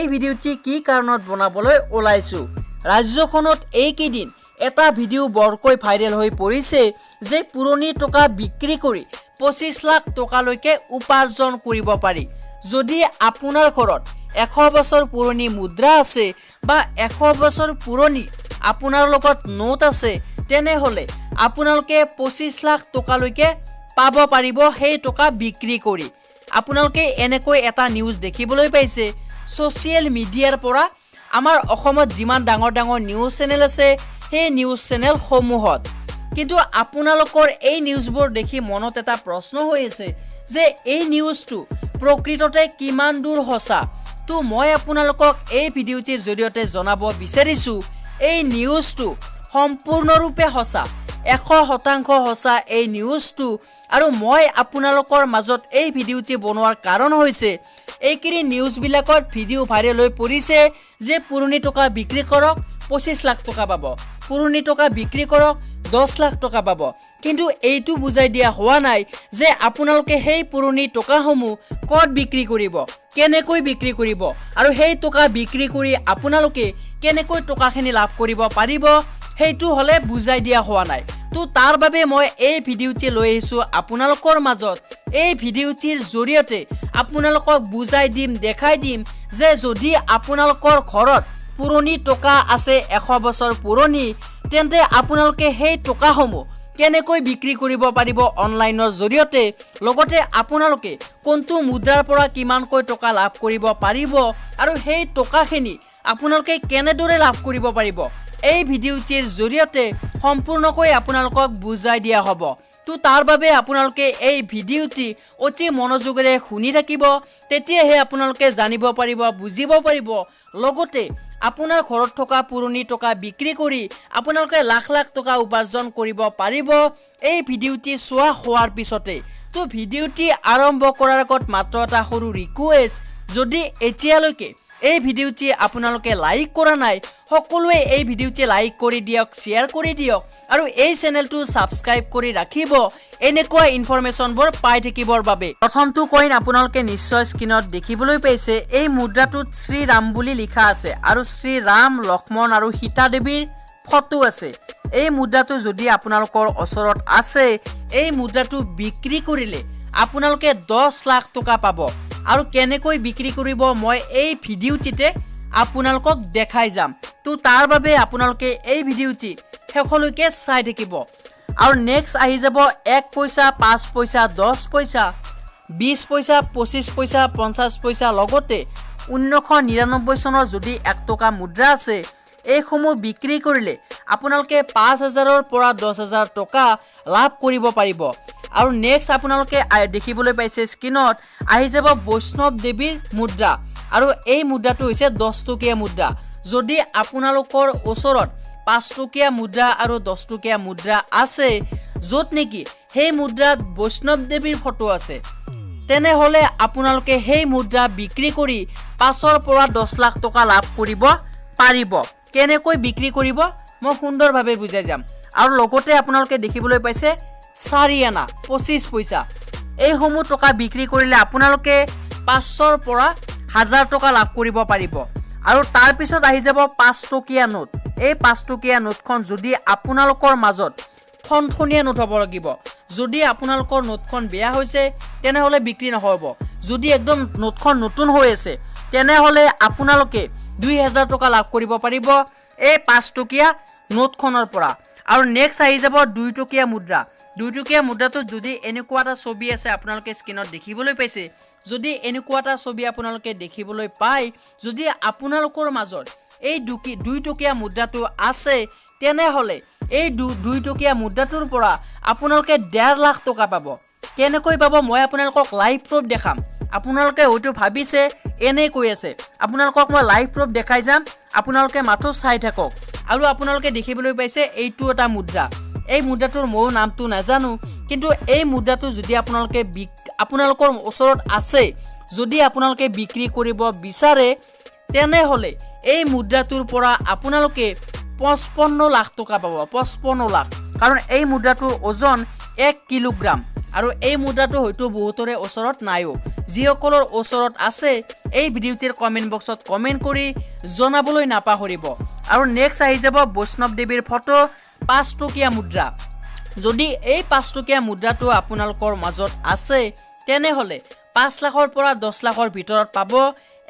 এই ভিডিঅ'টি কি কাৰণত বনাবলৈ ওলাইছোঁ? ৰাজ্যখনত এইকেইদিন এটা ভিডিঅ' বৰকৈ ভাইৰেল হৈ পৰিছে যে পুৰণি টকা বিক্ৰী কৰি 25 লাখ টকালৈকে উপাৰ্জন কৰিব পাৰি। যদি আপোনাৰ ঘৰত 100 বছৰ পুৰণি মুদ্ৰা আছে বা 100 বছৰ পুৰণি আপোনাৰ লগত নোট আছে, তেনেহ'লে আপোনালোকে 25 লাখ টকালৈকে পাব পাৰিব সেই টকা বিক্ৰী কৰি। আপোনালোকে এনেকৈ এটা নিউজ দেখিবলৈ পাইছে ছ'চিয়েল মিডিয়াৰ পৰা, আমাৰ অসমত যিমান ডাঙৰ ডাঙৰ নিউজ চেনেল আছে সেই নিউজ চেনেলসমূহত। কিন্তু আপোনালোকৰ এই নিউজবোৰ দেখি মনত এটা প্ৰশ্ন হৈ আছে যে এই নিউজটো প্ৰকৃততে কিমান দূৰ সঁচা? তো মই আপোনালোকক এই ভিডিঅ'টিৰ জৰিয়তে জনাব বিচাৰিছোঁ, এই নিউজটো সম্পূৰ্ণৰূপে সঁচা, 100% সঁচা এই নিউজটো। আৰু মই আপোনালোকৰ মাজত এই ভিডিঅ'টি বনোৱাৰ কাৰণ হৈছে, এইকেইদিন নিউজবিলাকত ভিডিঅ' ভাইৰেল হৈ পৰিছে যে পুৰণি টকা বিক্ৰী কৰক, 25 লাখ টকা পাব, পুৰণি টকা বিক্ৰী কৰক, 10 লাখ টকা পাব। কিন্তু এইটো বুজাই দিয়া হোৱা নাই যে আপোনালোকে সেই পুৰণি টকাসমূহ ক'ত বিক্ৰী কৰিব, কেনেকৈ বিক্ৰী কৰিব আৰু সেই টকা বিক্ৰী কৰি আপোনালোকে কেনেকৈ টকাখিনি লাভ কৰিব পাৰিব, সেইটো হ'লে বুজাই দিয়া হোৱা নাই। তো তাৰ বাবে মই এই ভিডিঅ'টি লৈ আহিছোঁ আপোনালোকৰ মাজত। এই ভিডিঅ'টিৰ জৰিয়তে আপোনালোকক বুজাই দিম, দেখাই দিম যে যদি আপোনালোকৰ ঘৰত পুৰণি টকা আছে 100 বছৰ পুৰণি, তেন্তে আপোনালোকে সেই টকাসমূহ কেনেকৈ বিক্ৰী কৰিব পাৰিব অনলাইনৰ জৰিয়তে, লগতে আপোনালোকে কোনটো মুদ্ৰাৰ পৰা কিমানকৈ টকা লাভ কৰিব পাৰিব আৰু সেই টকাখিনি আপোনালোকে কেনেদৰে লাভ কৰিব পাৰিব, এই ভিডিঅ'টিৰ জৰিয়তে সম্পূৰ্ণকৈ আপোনালোকক বুজাই দিয়া হ'ব। তো তাৰ বাবে আপোনালোকে এই ভিডিঅ'টি অতি মনোযোগেৰে শুনি থাকিব, তেতিয়াহে আপোনালোকে জানিব পাৰিব, বুজিব পাৰিব। লগতে আপোনাৰ ঘৰত থকা পুৰণি টকা বিক্ৰী কৰি আপোনালোকে লাখ লাখ টকা উপাৰ্জন কৰিব পাৰিব এই ভিডিঅ'টি চোৱা হোৱাৰ পিছতে। তো ভিডিঅ'টি আৰম্ভ কৰাৰ আগত মাত্ৰ এটা সৰু ৰিকুৱেষ্ট, যদি এতিয়ালৈকে এই ভিডিঅ'টি আপোনালোকে লাইক কৰা নাই, সকলোৱে এই ভিডিঅ'টি লাইক কৰি দিয়ক, শ্বেয়াৰ কৰি দিয়ক আৰু এই চেনেলটো ছাবস্ক্ৰাইব কৰি ৰাখিব এনেকুৱা ইনফৰমেশ্যনবোৰ পাই থাকিবৰ বাবে। প্ৰথমটো কইন আপোনালোকে নিশ্চয় স্ক্ৰীণত দেখিবলৈ পাইছে। এই মুদ্ৰাটোত শ্ৰীৰাম বুলি লিখা আছে আৰু শ্ৰীৰাম, লক্ষ্মণ আৰু সীতা দেৱীৰ ফটো আছে। এই মুদ্ৰাটো যদি আপোনালোকৰ ওচৰত আছে, এই মুদ্ৰাটো বিক্ৰী কৰিলে আপোনালোকে 10 লাখ টকা পাব। আৰু কেনেকৈ বিক্ৰী কৰিব মই এই ভিডিঅ'টিতে আপোনালোকক দেখাই যাম। তো তাৰ বাবে আপোনালোকে এই ভিডিঅ'টি শেষলৈকে চাই থাকিব। আৰু নেক্সট আহি যাব 1 পইচা, 5 পইচা, 10 পইচা, 20 পইচা, 25 পইচা, 50 পইচা, লগতে 1999 চনৰ যদি 1 টকা মুদ্ৰা আছে, এইসমূহ বিক্ৰী কৰিলে আপোনালোকে 5000ৰ পৰা 10,000 টকা লাভ কৰিব পাৰিব। আৰু নেক্সট আপোনালোকে দেখিবলৈ পাইছে স্ক্ৰীণত আহি যাব বৈষ্ণৱ দেৱীৰ মুদ্ৰা আৰু এই মুদ্ৰাটো হৈছে 10 টকীয়া মুদ্ৰা। যদি আপোনালোকৰ ওচৰত 5 টকীয়া মুদ্ৰা আৰু 10 টকীয়া মুদ্ৰা আছে, য'ত নেকি সেই মুদ্ৰাত বৈষ্ণৱ দেৱীৰ ফটো আছে, তেনেহ'লে আপোনালোকে সেই মুদ্ৰা বিক্ৰী কৰি 5ৰ পৰা 10 লাখ টকা লাভ কৰিব পাৰিব। কেনেকৈ বিক্ৰী কৰিব মই সুন্দৰভাৱে বুজাই যাম। আৰু লগতে আপোনালোকে দেখিবলৈ পাইছে 4 আনা 25 পইচা, এইসমূহ টকা বিক্ৰী কৰিলে আপোনালোকে 500ৰ পৰা 1000 টকা লাভ কৰিব পাৰিব। আৰু তাৰপিছত আহি যাব 5 টকীয়া নোট। এই 5 টকীয়া নোটখন যদি আপোনালোকৰ মাজত ঠনঠনীয়া নোট হ'ব লাগিব, যদি আপোনালোকৰ নোটখন বেয়া হৈছে তেনেহ'লে বিক্ৰী নহ'ব। যদি একদম নোটখন নতুন হৈ আছে তেনেহ'লে আপোনালোকে 2000 টকা লাভ কৰিব পাৰিব এই 5 টকীয়া নোটখনৰ পৰা। আৰু নেক্সট আহি যাব 2 টকীয়া মুদ্ৰা। 2 টকীয়া মুদ্ৰাটোত যদি এনেকুৱা এটা ছবি আছে, আপোনালোকে স্ক্ৰীণত দেখিবলৈ পাইছে, যদি এনেকুৱা এটা ছবি আপোনালোকে দেখিবলৈ পায়, যদি আপোনালোকৰ মাজত এই 2 টকীয়া মুদ্ৰাটো আছে, তেনেহ'লে এই 2 টকীয়া মুদ্ৰাটোৰ পৰা আপোনালোকে 1.5 লাখ টকা পাব। কেনেকৈ পাব মই আপোনালোকক লাইভ প্ৰুফ দেখাম। আপোনালোকে হয়তো ভাবিছে এনেই কৈ আছে, আপোনালোকক মই লাইভ প্ৰুফ দেখাই যাম, আপোনালোকে মাথো চাই থাকক। আৰু আপোনালোকে দেখিবলৈ পাইছে এইটো এটা মুদ্ৰা, এই মুদ্ৰাটোৰ ময়ো নামটো নাজানো, কিন্তু এই মুদ্ৰাটো যদি আপোনালোকে আপোনালোকৰ ওচৰত আছে, যদি আপোনালোকে বিক্ৰী কৰিব বিচাৰে, তেনেহ'লে এই মুদ্ৰাটোৰ পৰা আপোনালোকে 55 লাখ টকা পাব, 55 লাখ। কাৰণ এই মুদ্ৰাটোৰ ওজন 1 কিলোগ্ৰাম আৰু এই মুদ্ৰাটো হয়তো বহুতৰে ওচৰত নাইও। যিসকলৰ ওচৰত আছে এই ভিডিঅ'টিৰ কমেণ্ট বক্সত কমেণ্ট কৰি জনাবলৈ নাপাহৰিব। আৰু নেক্সট আহি যাব বৈষ্ণৱ দেৱীৰ ফটো 5 টকীয়া মুদ্ৰা। যদি এই 5 টকীয়া মুদ্ৰাটো আপোনালোকৰ মাজত আছে তেনেহ'লে 5 লাখৰ পৰা 10 লাখৰ ভিতৰত পাব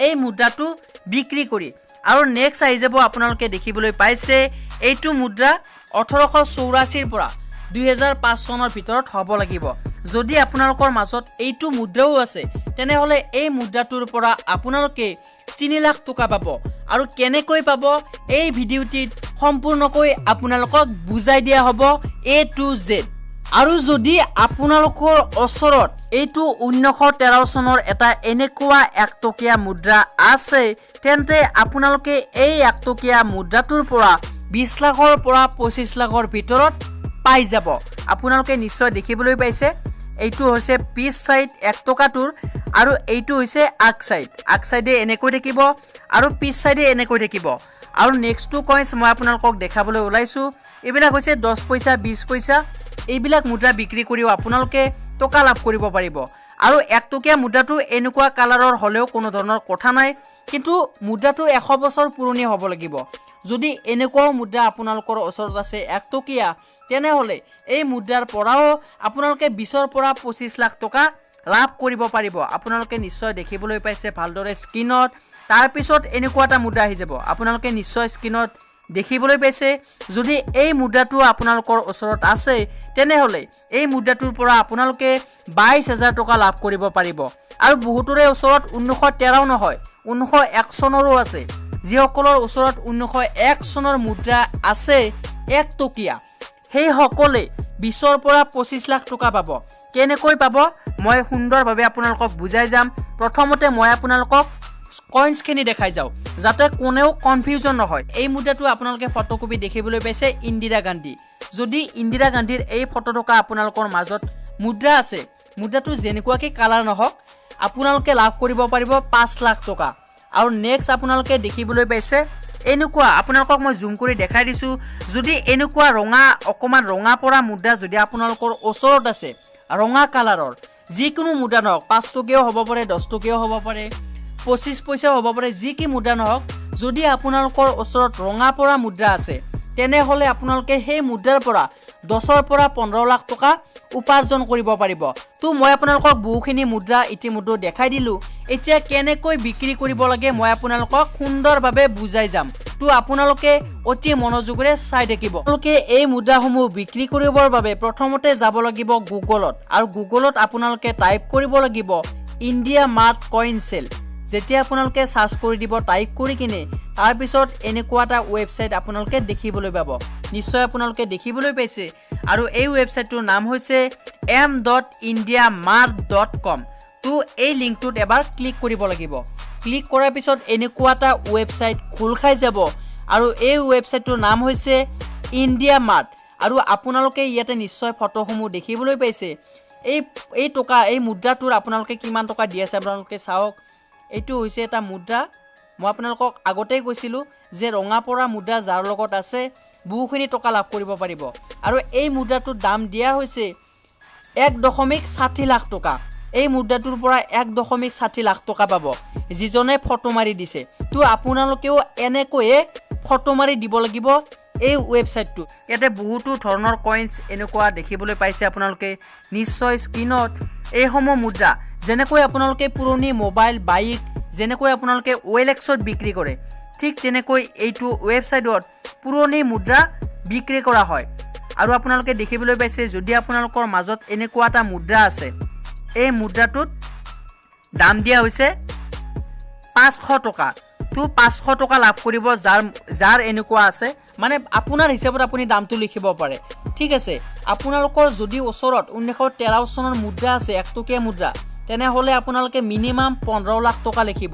এই মুদ্ৰাটো বিক্ৰী কৰি। আৰু নেক্সট আহি যাব আপোনালোকে দেখিবলৈ পাইছে এইটো মুদ্ৰা 1884ৰ পৰা 2005 চনৰ ভিতৰত হ'ব লাগিব। যদি আপোনালোকৰ মাজত এইটো মুদ্ৰাও আছে তেনেহ'লে এই মুদ্ৰাটোৰ পৰা আপোনালোকে 3 লাখ টকা পাব। আৰু কেনেকৈ পাব এই ভিডিঅ'টিত সম্পূৰ্ণকৈ আপোনালোকক বুজাই দিয়া হ'ব এ টু জেড। আৰু যদি আপোনালোকৰ ওচৰত এইটো 1913 চনৰ এটা এনেকুৱা 1 টকীয়া মুদ্ৰা আছে তেন্তে আপোনালোকে এই 1 টকীয়া মুদ্ৰাটোৰ পৰা 20 লাখৰ পৰা 25 লাখৰ ভিতৰত পাই যাব। আপোনালোকে নিশ্চয় দেখিবলৈ পাইছে এইটো হৈছে পিছ চাইড 1 টকাটোৰ আৰু এইটো হৈছে আগ চাইড। আগ চাইডে এনেকৈ থাকিব আৰু পিছ চাইডে এনেকৈ থাকিব। আৰু নেক্সটটো কইনছ মই আপোনালোকক দেখাবলৈ ওলাইছোঁ। এইবিলাক হৈছে 10 পইচা, 20 পইচা, এইবিলাক মুদ্ৰা বিক্ৰী কৰিও আপোনালোকে টকা লাভ কৰিব পাৰিব। আৰু 1 টকীয়া মুদ্ৰাটো এনেকুৱা কালাৰৰ হ'লেও কোনো ধৰণৰ কথা নাই, কিন্তু মুদ্ৰাটো 100 বছৰ পুৰণি হ'ব লাগিব। যদি এনেকুৱাও মুদ্ৰা আপোনালোকৰ ওচৰত আছে 1 টকীয়া, তেনেহ'লে এই মুদ্ৰাৰ পৰাও আপোনালোকে 20ৰ পৰা 25 লাখ টকা লাভ কৰিব পাৰিব। আপোনালোকে নিশ্চয় দেখিবলৈ পাইছে ভালদৰে স্ক্ৰীণত। তাৰপিছত এনেকুৱা এটা মুদ্ৰা আহি যাব, আপোনালোকে নিশ্চয় স্ক্ৰীণত দেখিবলৈ পাইছে। যদি এই মুদ্ৰাটো আপোনালোকৰ ওচৰত আছে তেনেহ'লে এই মুদ্ৰাটোৰ পৰা আপোনালোকে 22,000 টকা লাভ কৰিব পাৰিব। আৰু বহুতৰে ওচৰত 1913 নহয় 1901 চনৰো আছে। যিসকলৰ ওচৰত 1901 চনৰ মুদ্ৰা আছে 1 টকীয়া, সেইসকলে 20ৰ পৰা 25 লাখ টকা পাব। কেনেকৈ পাব মই সুন্দৰভাৱে আপোনালোকক বুজাই যাম। প্ৰথমতে মই আপোনালোকক কইনছখিনি দেখাই যাওঁ যাতে কোনেও কনফিউজন নহয়। এই মুদ্ৰাটো আপোনালোকে ফটোকপি দেখিবলৈ পাইছে ইন্দিৰা গান্ধী। যদি ইন্দিৰা গান্ধীৰ এই ফটো থকা আপোনালোকৰ মাজত মুদ্ৰা আছে, মুদ্ৰাটো যেনেকুৱাকৈ কালাৰ নহওক আপোনালোকে লাভ কৰিব পাৰিব 5 লাখ টকা। আৰু নেক্সট আপোনালোকে দেখিবলৈ পাইছে এনেকুৱা, আপোনালোকক মই জুম কৰি দেখাই দিছোঁ। যদি এনেকুৱা ৰঙা, অকণমান ৰঙা পৰা মুদ্ৰা যদি আপোনালোকৰ ওচৰত আছে, ৰঙা কালাৰৰ যিকোনো মুদ্ৰা নহওক, 5 টকীয়াও হ'ব পাৰে, 10 টকীয়াও হ'ব পাৰে, 25 পইচাও হ'ব পাৰে, যি কি মুদ্ৰা নহওক, যদি আপোনালোকৰ ওচৰত ৰঙা পৰা মুদ্ৰা আছে তেনেহ'লে আপোনালোকে সেই মুদ্ৰাৰ পৰা 10ৰ পৰা 15 লাখ টকা উপাৰ্জন কৰিব পাৰিব। তো মই আপোনালোকক বহুখিনি মুদ্ৰা ইতিমধ্যে দেখাই দিলোঁ। এতিয়া কেনেকৈ বিক্ৰী কৰিব লাগে মই আপোনালোকক সুন্দৰভাৱে বুজাই যাম। তো আপোনালোকে অতি মনোযোগেৰে চাই থাকিব। আপোনালোকে এই মুদ্ৰাসমূহ বিক্ৰী কৰিবৰ বাবে প্ৰথমতে যাব লাগিব গুগলত, আৰু গুগলত আপোনালোকে টাইপ কৰিব লাগিব ইণ্ডিয়া মাৰ্ট কইন চেল। যেতিয়া আপোনালোকে চাৰ্চ কৰি দিব টাইপ কৰি কিনে, তাৰপিছত এনেকুৱা এটা ৱেবছাইট আপোনালোকে দেখিবলৈ পাব। নিশ্চয় আপোনালোকে দেখিবলৈ পাইছে। আৰু এই ৱেবছাইটটোৰ নাম হৈছে m.indiamart.com। তো এই লিংকটোত এবাৰ ক্লিক কৰিব লাগিব। ক্লিক কৰাৰ পিছত এনেকুৱা এটা ৱেবছাইট খোল খাই যাব আৰু এই ৱেবছাইটটোৰ নাম হৈছে ইণ্ডিয়া মাৰ্ট। আৰু আপোনালোকে ইয়াতে নিশ্চয় ফটোসমূহ দেখিবলৈ পাইছে। এই টকা, এই মুদ্ৰাটোৰ আপোনালোকে কিমান টকা দি আছে আপোনালোকে চাওক। এইটো হৈছে এটা মুদ্ৰা। মই আপোনালোকক আগতেই কৈছিলোঁ যে ৰঙা পৰা মুদ্ৰা যাৰ লগত আছে বহুখিনি টকা লাভ কৰিব পাৰিব। আৰু এই মুদ্ৰাটোৰ দাম দিয়া হৈছে 1.60 লাখ টকা। এই মুদ্ৰাটোৰ পৰা 1.60 লাখ টকা পাব যিজনে ফটো মাৰি দিছে। তো আপোনালোকেও এনেকৈয়ে ফটো মাৰি দিব লাগিব এই ৱেবছাইটটো। ইয়াতে বহুতো ধৰণৰ কইনছ এনেকুৱা দেখিবলৈ পাইছে আপোনালোকে নিশ্চয় স্ক্ৰীণত। এইসমূহ মুদ্ৰা যেনেকৈ আপোনালোকে পুৰণি মোবাইল, বাইক যেনেকৈ আপোনালোকে OLX-ত বিক্ৰী কৰে, ঠিক তেনেকৈ এইটো ৱেবছাইটত পুৰণি মুদ্ৰা বিক্ৰী কৰা হয়। আৰু আপোনালোকে দেখিবলৈ পাইছে যদি আপোনালোকৰ মাজত এনেকুৱা এটা মুদ্ৰা আছে, এই মুদ্ৰাটোত দাম দিয়া হৈছে 500 টকা। তো 500 টকা লাভ কৰিব যাৰ এনেকুৱা আছে, মানে আপোনাৰ হিচাপত আপুনি দামটো লিখিব পাৰে। ঠিক আছে, আপোনালোকৰ যদি ওচৰত 1913 চনৰ মুদ্ৰা আছে, 1 টকীয়া মুদ্ৰা, তেনেহ'লে আপোনালোকে মিনিমাম 15 লাখ টকা লিখিব।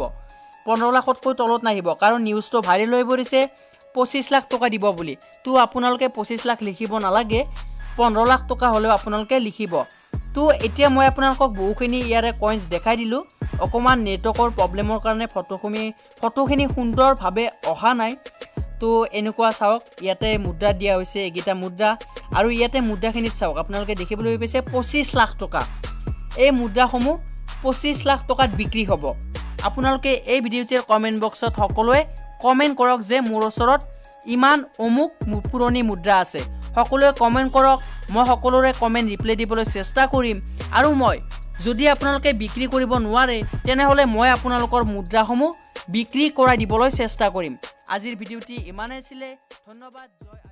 15 লাখতকৈ তলত নাহিব, কাৰণ নিউজটো ভাইৰেল হৈ পৰিছে 25 লাখ টকা দিব বুলি। তো আপোনালোকে 25 লাখ লিখিব নালাগে, 15 লাখ টকা হ'লেও আপোনালোকে লিখিব। তো এতিয়া মই আপোনালোকক বহুখিনি ইয়াৰে কইনছ দেখাই দিলোঁ। অকণমান নেটৱৰ্কৰ প্ৰব্লেমৰ কাৰণে ফটোখিনি সুন্দৰভাৱে অহা নাই। তো এনেকুৱা চাওক, ইয়াতে মুদ্ৰা দিয়া হৈছে এইকেইটা মুদ্ৰা। আৰু ইয়াতে মুদ্ৰাখিনিত চাওক আপোনালোকে দেখিবলৈ পাইছে 25 লাখ টকা। এই মুদ্ৰাসমূহ 25 লাখ টকাত বিক্ৰী হ'ব? আপোনালোকে এই ভিডিঅ'টিৰ কমেণ্ট বক্সত সকলোৱে কমেণ্ট কৰক যে মোৰ ওচৰত ইমান অমুক পুৰণি মুদ্ৰা আছে। সকলোৱে কমেণ্ট কৰক, মই সকলোৰে কমেণ্ট ৰিপ্লাই দিবলৈ চেষ্টা কৰিম। আৰু মই যদি আপোনালোকে বিক্ৰী কৰিব নোৱাৰে, তেনেহ'লে মই আপোনালোকৰ মুদ্ৰাসমূহ বিক্ৰী কৰাই দিবলৈ চেষ্টা কৰিম। আজিৰ ভিডিঅ'টি ইমানেই আছিলে। ধন্যবাদ, জয়